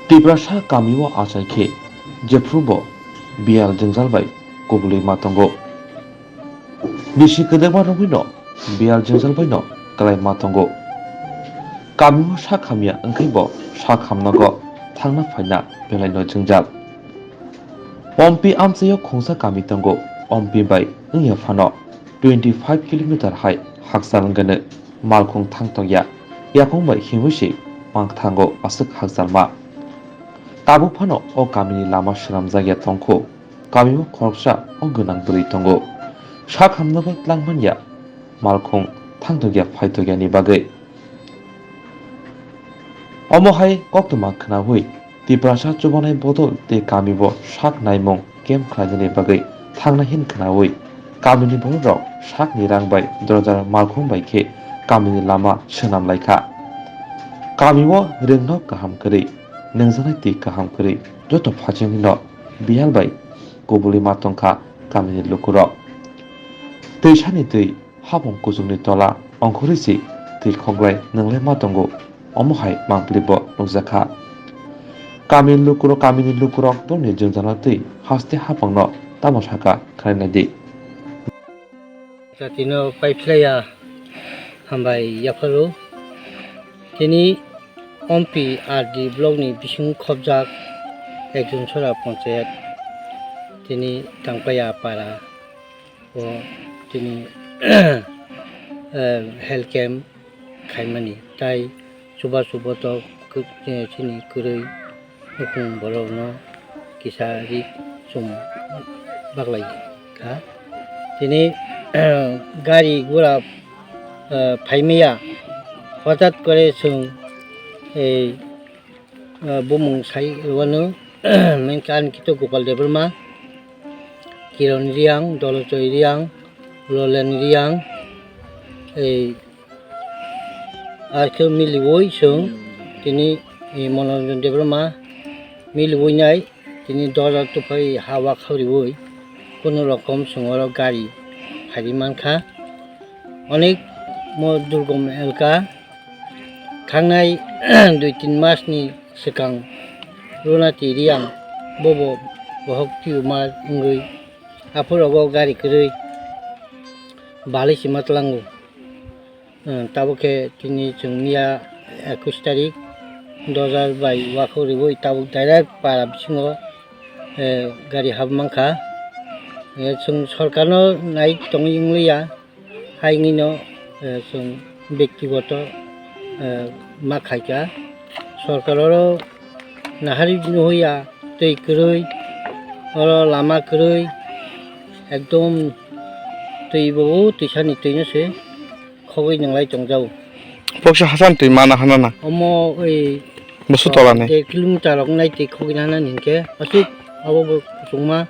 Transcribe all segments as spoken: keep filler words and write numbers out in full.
Tiprasa kamio achai khe jephrubo biyal jwngjal bai kubulwi ma tongo. Bisi kwdwkma rwgwino biyal jwngjal baino kwlai ma tongo. Kamio sak hamya wngkhai bo sak hamnago thangna phaina belaino jwngjal. Ompi amchaio khungsa kami tongo, Ompi bai wngya phano twenty five kilometer hai hakchal wngano malkhung thang tongya, yakung bai himwi se mang thango aswk hakchalma. Tabuk phano o kamini lama swnamjakya tongkhu, kamio khoroksa o gwnang bwrwi tongo. Sak hamnago twlang manya malkhung thang tongya phai tongyani bagwi. Omo hai koktwma khwnaui Tiprasa chubanai bodol tei kamibo sak naimung camp khlainani bagwi thangna hin khwnaui kamini bororok sakni rang bai dorjar malkhung bai khe kamini lama swnam lai kha. Kamio rwngnok kaham kwrwi, nwngjaknai twi kaham kwrwi joto phaisingni no biyal bai kubulwi ma tong kha kamini lukurok. Twisani twi hapung kuchukni tola ongkhorwi se twi khoklai nwnglai ma tongo, omo hai mangpili bo nukjak kha. Kami lukurok, kamini lukurok bongni jwngjala twi haste hapungno tamo sakha khwnainai di. Jatino paiphlaiya hambai yapharo. Tini Ompi R D block ni bising khobjak Ekjonsora ponchayat, tini Tangpaya para o tini, eh, health camp khaimani, tai chuba chubo to kw-, eh, chini kwrwi nukhung borokno kisa ri chum baklai kha. Tini gari gura, eh, phaimaya, hotat kore chwng ei Ah, bumung sai rwano, main khe ani khe to Gopal Debbarma, Kiron Riang, Dolochoi Riang, Lolen Riang, ei, ar khe miliui chwng, tini, eh, Monoranjan Debbarma, miliui nai, tini dorja tuphai ha wak ha riui, kunu rokom chwng oro gari phaiwi mankha. Onek mo durgom elka. Thangnai dui tin mas ni swkang Runati Riang bobo bohok tumor wngwi aphuru rogo gari kwrwi balwi sima tlango. Tabuk khe tini chwng miya ekush tarik dojar bai wakhuk riwi tabuk direct para bisingo, eh, gari hap mankha. Eh, chwng sorkarno nai tongwi wngliya. Hai wngwino, eh, chwng bektigoto, eh, ma khaikha. Sorkar oro nahari nuhuya twi kwrwi, oro lama kwrwi, ekdom twi bo o twisani twino se khogwi nwnglai tongjao. Boksa hasan twi mana hanana. Omo oi Busu tolani. Deer kilometer rok nai twi khogwi nana hinkhe aswk abo bo kusungma.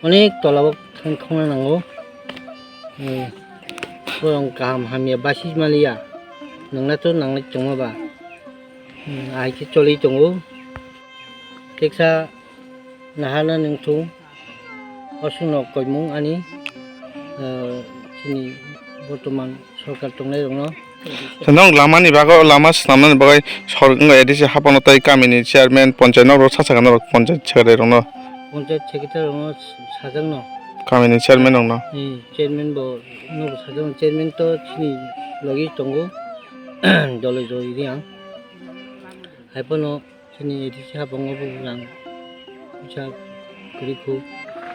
Onek tola o thang khongna nango. Hmm. Borok kaham hamya basi maliya. Nangna to nanglai tongma ba. Hmm, ahai khe choli tongo. Teksa nahana nungthung. Osukno koimung ani, eh, chini bortoman sorkar tongnai rokno. Nong lamani bagwi, lama swnamnani bagwi sor-, wngkha A D C hapano tei kamini chairman, ponchai nok rok sacha norok ponchai secretary rokno. Ponchai secretary rokno sajakno. Kamini chairman rokno. Hmm, chairman bo nogo sajakno, chairman to chini logi tongo, Doloi Joy Riang. Haiphano Chini A D C hapang o bo rang puisa kwrwi khu,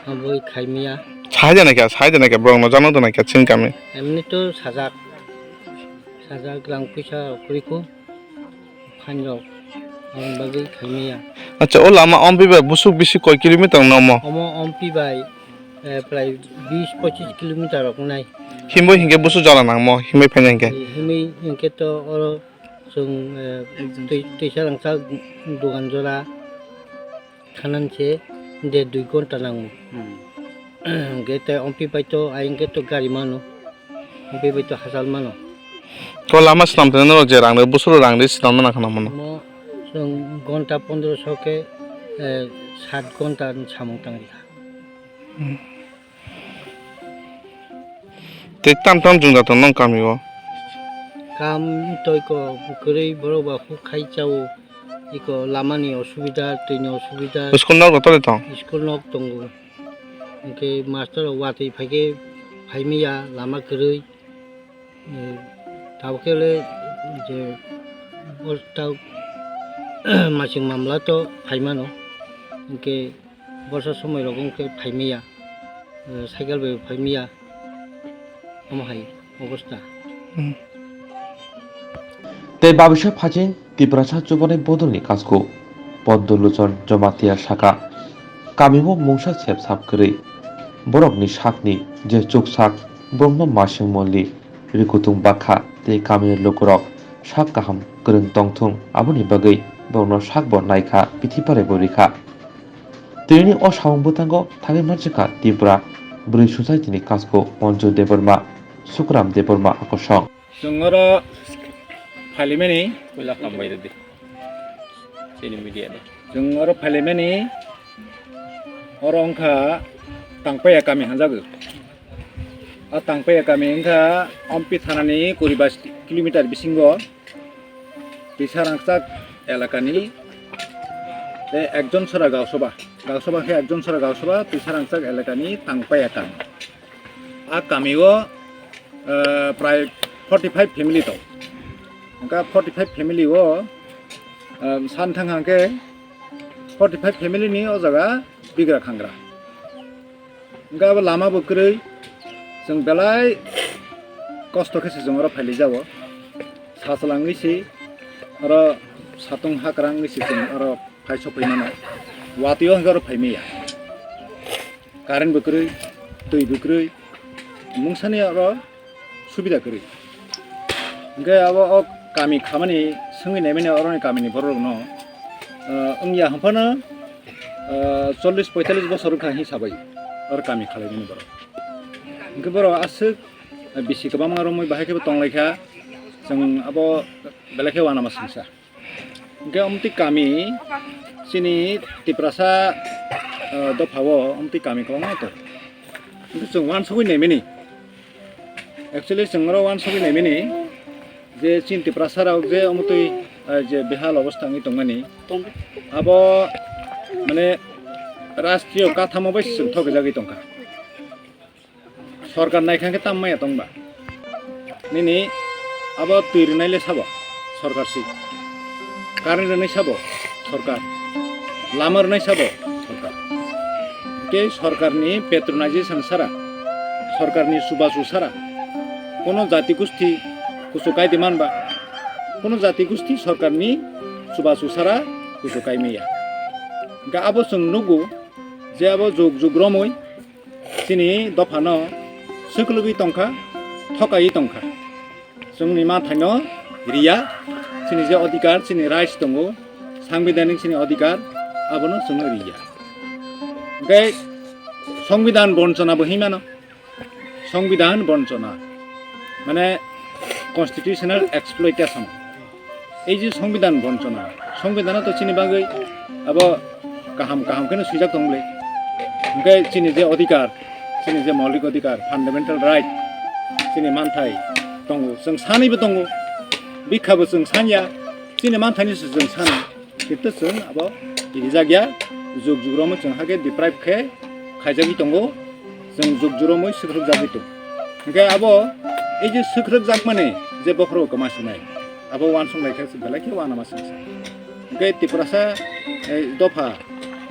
abo khaimya. Sai da naikha, sai da naikha, borok no jano da naikha, chini kami. Emni to sajak, sajak rang puisa kwrwi khu, phan rok, aboni bagwi khaimya. Acha, o lama Ompi bai busuk bisi koi kilometer no omo? Omo Ompi bai, eh, prai bis pochis kilometer rok nai. Himbo hinkhe busuk jala nangmo, himbai phaina hinkhe? Himwi hinkhe to oro Chwng, eh, Ekjon twi-, chwng. Twisa rangchak dogan jora thanani se der dui ghonta nango. Hmm. Hwnkhe tei Ompi bai to ayang khe to gari mano, Ompi bai to hachal mano. To lama swnam tongna norok je rang rw, busuro rang rw swnamna nang khna mano. Omo chwng ghonta pondro so khe, eh, sat ghonta ni samung tang rikha. Hmm. Tei tam tam jwngjal tong nong kami o. Kam toi ko kwrwi borok ba huk khai chao. Iko lamani osubida, twini osubida. School nok joto de tong? School nok tongo. Hwnkhe master rok watwi phaikhe phaimaya lama kwrwi. Eh, tabukhe le je o ta masing mamla to phaimano. Hwnkhe borsa somoi rogo hwnkhe phaimaya, eh, cycle bai phaimaya, omo hai obosta. Hmm. Tei babisa phajin Tiprasa chubanai bodolni kasku Poddo Luchon Jamatia saka, kamio mungsa sep sap kwrwi. Borokni sakni je chuksak, borokno masing moli, rikutung bakha tei kamini lukurok sak kaham kwrwng tongthung, aboni bagwi borokno sakbo naikha, pithi parai bo rikha. Tini o samung bwthango thangwi manjakha Tripura Bwrwi Society ni kasku Manju Debbarma, Sukram Debbarma akosong. Chwng oro phalimani puila hambai rwdi chini media no. Chwng oro phalimani oro wngkha Tangpaya kami hanjago. O Tangpaya kami wngkha Ompi thanani kuri bais kilometer bisingo. Twisa rangchak elakani tei ekjon sora gausaba, gausaba khe ekjon sora gausaba twisa rangchak elakani Tangpaya kami. A kamio, eh, prai forty five family tong. Hwnkha forty five family o, eh, san thang hang khe forty five family ni o jaga bigra khangra. Hwnkhe abo lama bo kwrwi, chwng belai kosto khe se chwng oro phailijago. Sachwlangwi se oro satung hakrangwi se chwng oro phai sokphaimano. Watwi o hwnkhe oro phaimaya. Current bo kwrwi, twi bo kwrwi, mungsani oro subida kwrwi. Hwnkhe abo o kami khamani swngwi naimani oroni kamini bororokno, ah, wngya hwnphano, ah, chollish poitalis bosor wngkha hinwi sabai oro kami khalaimani borok. Hwnkhe borok aswk bisi kwbangma romwi bahai khebo tonglaikha, chwng abo belai khe uanama swngsa. Hwnkhe omtwi kami chini Tiprasa, ah, dophao omtwi kami kwbangma tongo. Hwnkhe chwng uansugwi naimani, actually chwng oro uansugwi naimani je chini Tiprasa rok je omtwi, ah, je behal obostha wngwi tongmani, abo mane rashtriyo kathamo bai se chwng thokjagwi tongkha. Sorkar naikha khe tamo maya tongba? Nini abo twi rwnai le sabo sorkar si, current rwnai sabo sorkar, lama rwnai sabo sorkar. Tei sorkarni patronization sara, sorkarni chubachu sara, kono jati gosti kuchukai di manba, kono jati gosti sorkarni chubachu sara kuchukai maya. Hwnkhe abo chwng nugo je abo jug jug romwi chini dophano swkwlwgwi tongkha, thokaiwi tongkha. Chwngni manthaino riya, chini je odhikar, chini rights tongo, sangbidhanik chini odhikar, abono chwngno riya. Hwnkhe songbidhan bonchona bo hinmano, songbidhan bonchona, mane constitutional exploitation. Ei je songbidhan bonchona, songbidhano to chini bagwi abo kaham kaham kheno swijak tong le. Hwnkhe chini je odhikar, chini je moulik odhikar, fundamental right, chini manthai tongo, chwng sanwibo tongo, bikha bo chwng sanya, chini manthaini se chwng sana. Kintu chwng abo rijak ya, jug jug romwi chwng hakhe deprive khe khaijagwi tongo, chwng jug jug romwi swkhrwkjagwi tongo. Hwnkhe abo ei je swkhrwkjakmani je bokhorok kwma sinai, abo uansuk lai khe belai khe uanama singsa. Hwnkhe Tiprasa, eh, dopha,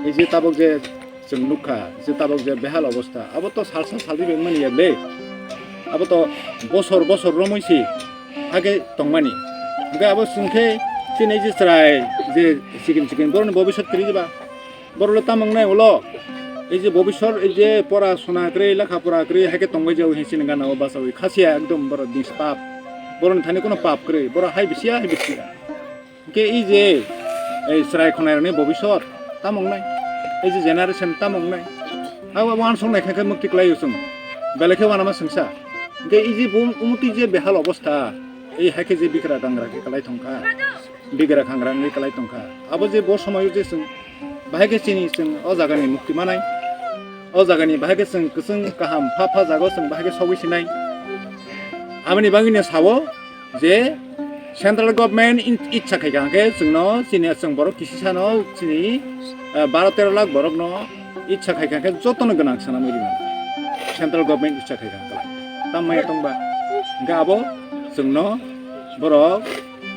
ei je tabuk je chwng nukha, je tabuk je behal obostha, abo to salsa saldi bai mani ya le, abo to bosor bosor romwi se hakhe tongmani. Hwnkhe abo chwng khe chini je chwrai je sikin sikin borokni bobisot kwrwi ba, borok le tamo wngnai ulo? Ei je bobisot, ei je pora sona kwrwi, lekha pora kwrwi, hai khe tongbai jao hinwi chini gana o bachaui khasiya ekdom borok nispap. Borokni thani kono pap kwrwi, borok hai bisiya, hai bisiya. Hwnkhe ei je, ei chwrai khonai rokni bobisot tamo wngnai? Ei je generation tamo wngnai? Abo uansuk nai khe, khe mukti kwlai o chwng. Belai khe uanama singsa. Hwnkhe ei je bo umtwi je behal obostha, ei hai khe je bikra gangra khe kwlai thongkha. Bigra khangra wngwi kwlai tongkha. Abo je bo somoio je chwng bahai khe chini chwng o jagani mukti manai, o jagani bahai khe chwng kwchwng kaham pha pha jaga o chwng bahai khe sogwi sinai. Aboni bagwino sao je Central government in-, icha khai kha khe chwngno chini chwng borok kisi sano chini, eh, baro tero lakh borokno icha khai kha khe jotono gwnang sana mili mano. Central government icha khai kha khe. Tam maya tong ba? Hwnkhe abo chwngno borok,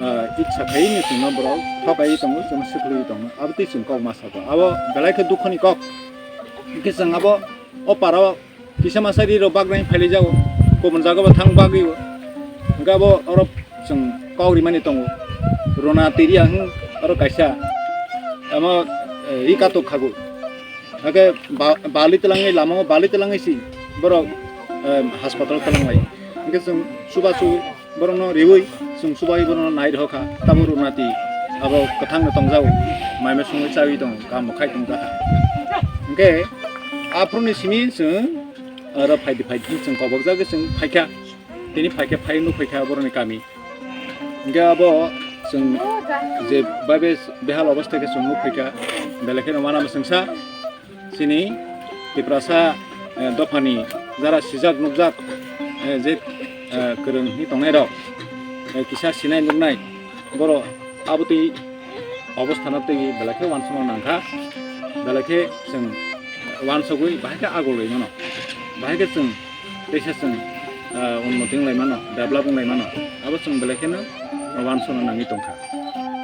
eh, icha khai ni chwngno borok thokai tongo, chwngno swkhlwi tongo. Abo tei chwng kok ma sabo. Abo belai khe dukho ni kok. Hwnkhe chwng abo o paro kisa masa ri rok bak nai phailai jago, kubun jaga bo thang bagwi o. Hwnkhe abo oro chwng kok rimani tongo. Rona twi ri ang oro kaisa. Amo, eh, ri katok khago. Hwnkhe ba-, bali twlangwi lama o bali twlangwi si borok, eh, hospital twlanglai. Hwnkhe chwng chubachu borokno riwi chwng chubai borokno nai rwkha, tabuk rwna twi abo kwthangno tongjago, mai mui songwi chawi tongo, kaam bo khai tongjakha. Hwnkhe aphuruni simi chwng oro phaidi phaidi chwng kobokjagwi chwng phaikha, tini phaikhe phai nuk phaikha borokni kami. Hwnkhe abo chwng je babe behal obostha khe chwng nuk phaikha, belai kheno uanama chwngsa. Chini Tiprasa, eh, dophani jara sijak nukjak, eh, je, eh, kwrwng hi tongnai rok, eh, kisa sinai nuknai borok abotwi obosthano twi belai khe uansukna nangkha, belai khe chwng uansugwi bahai khe agulwi mano, bahai khe chwng teisa chwng, eh, unnoti wnglai mano, develop wnglai mano, abo chwng belai kheno uansukna nangwi tongkha.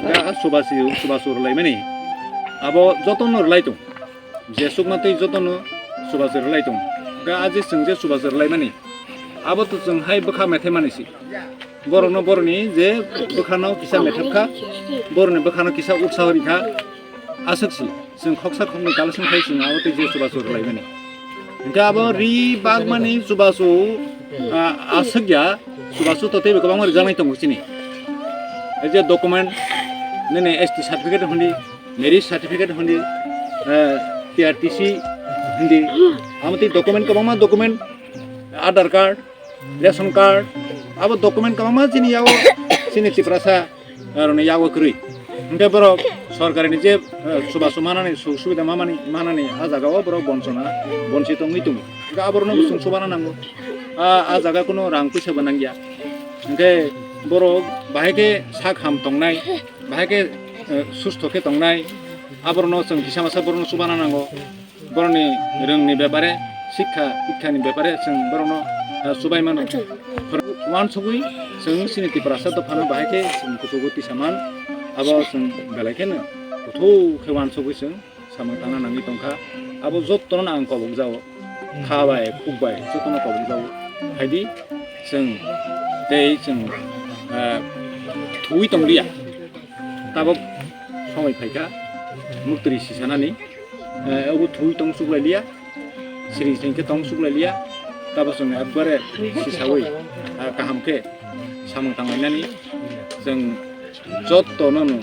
Hwnkhe a chubasi, chubachu rwlaimani abo jotono rwlai tong. Je chukma twi jotono chubachu rwlai tong. Hwnkhe a je chwng je chubachu rwlaimani, abo to chwng hai bwkha methaimani se. Borokno borokni je bwkhano kisa methep kha, borokni bwkhano kisa utsaho ri kha, aswk se chwng khoksa khoknwi kalsong khai chwng abo tei je chubachu rwlaimani. Hwnkhe abo ri bagmani chubachu, a, aswk ya, chubachu to teibo kwbangma rijak nai tongo chini. Ei je document, nini S T certificate hwnwi, marriage certificate hwnwi, eh, T R T C hwnwi, amo tei document kwbangma document, Aadhaar card, ration card, abo document kwbangma chini yago, chini Tiprasa, eh, rokni yago kwrwi. Hwnkhe borok sorkarini je, eh, chubachu manani, suk subida mamani, manani a jagao borok bonchona, bonchito wngwi tongo. Hwnkhe aborokno bo chwng chubana nango. A, a jaga kuno rang puisa bo nangya. Hwnkhe borok bahai khe sak ham tongnai. Bahai khe, eh, susto khe tongnai, aborokno chwng kisa masa borokno chubana nango, borokni rwngni bepare, sikha dikhani bepare chwng borokno, eh, chubai mano. Uansugwi chwng chini Tiprasa dophano bahai khe chwng kuchugo tisa man, abo chwng belai kheno kuthuk khe uansugwi chwng samung tangna nangwi tongkha. Abo jotono ang kobokjago, kha bai, khuk bai, jotono kobokjago. Phaidi, chwng tei chwng, ah, thuwi tong liya. Tabok somoi phaikha, muktri sisanani, eh, obo thuwi tong chuklai liya, siri sengkhe tong chuklai liya. Tabok chwng ekbare sisawi, ah, kaham khe samung tanglainani chwng jotono no,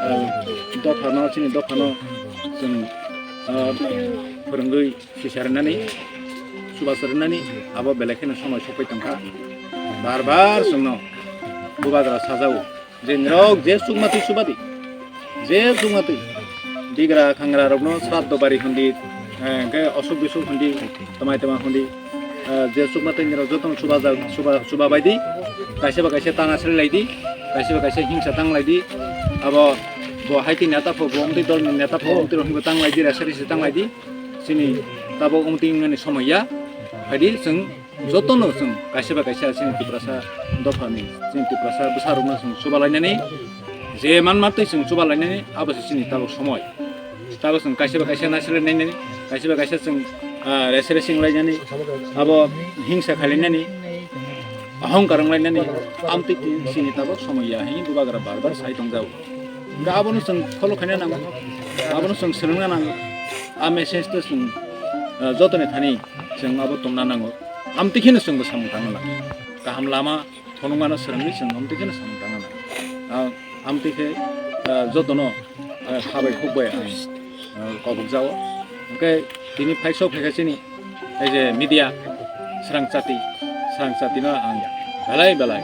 ah, dophano, chini dophano chwng, ah, phwrwngwi sisa rwnani, chubachu rwnani, abo belai kheno somoi sokpai tongkha. Bar bar chwngno bubagra sajao je norok je chukmatwi chubadi, je chukmatwi bigra khangra rokno sraddho bari hundi, eh, hwnkhe osuk bisuk hundi, twmai twma hundi, eh, je chukmatwi nirok jotono chuba ja-, chuba, chuba baidi, kaisa ba kaisa tana sri laidi, kaisa ba kaisa hingsa tang laidi, abo bo haiti neta pho, bo omtwi dolni neta pho, omtwi rok hinbo tang laidi, resa resi tang laidi, chini tabok omtwi wngnani somoi ya, phaidi chwng jotono chwng kaisa ba kaisa chini Tiprasa dophani, chini Tiprasa bwsarokno chwng chuba lainani, je man mantwi chwng chuba lainani, abo se chini tabok somoi. Tabok chwng kaisa ba kaisa naisle nainani, kaisa ba kaisa chwng, ah, rese resing lainani, abo hingsa khailainani, ahongkar wnglainani, amtwi twi chini tabok somoi ya hwnwi bubagra bar bar sai tongjago. Hwnkhe abono chwng follow khaina nango, abono chwng swrwngna nango. A message to chwng, ah, jotoni thani chwng abo tongna nango. Amtwi kheno chwngbo samung tangna nango. Kaham lama phunukmano swrwngwi chwng amtwi kheno samung tangna nango. Ah, amtwi khe, ah, jotono, ah, kha bai khuk bai ang, ah, kobokjago. Hwnkhe tini phaisok phaikha chini, ei je media, srang chati, srang chatino ang belai belai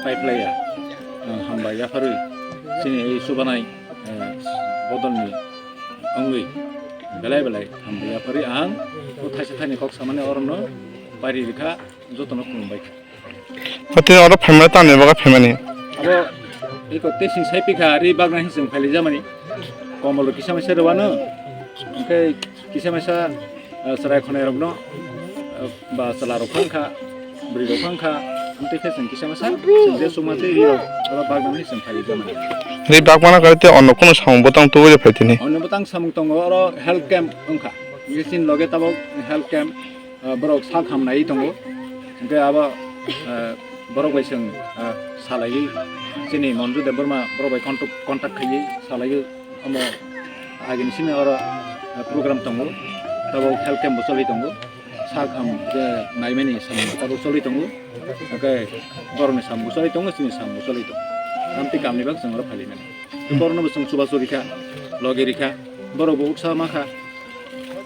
paiphlaiya, ang hambai yapharwi chini ei chubanai, eh, bodolni wngwi belai belai hambai yapharwi ang o thaisa thaini kok samani orono pari rikha, jotono khulumbaikha. Hati oro phaimani tamni bagwi phaimani? Abo Iko testing sai pikha ri bagna hising phali jamani. Komol kisa masa rwano. Oke kisa masa, eh, serai khonai rokno, eh, ba sala rok phangkha, bri rok phangkha. Amte khe sing kisa masa sing je suma te ri rok oro bagna hising phali jamani. Ri bagmana kare te onno kono samung botang tubu je phaitini. Onno botang samung tongo oro health camp wngkha. Ngisin loge tabok health camp. Ah, borok sak ham nai tongo. Hingke abo, ah, borok bai chwng, ah, salai chini Manju Debbarma borok bai contact, contact khaiwi salai omo agini simi oro, ah, program tongo. Tabok health camp bo choli tongo. Sak ham je naimani samung tabok choli tongo. Hingke borokni samung choli tongo, chini samung choli tongo. Amtwi kamni bak chwng oro phailaimani. Borokno bo chwng chubachu rikha, logi rikha, borok bo uksa makha.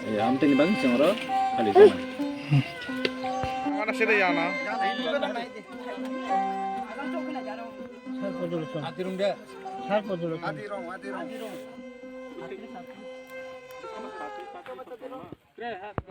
Eh, amtwini bagwi chwng oro khali jana. Mana sede yana. Adirung de. Adirung, adirung.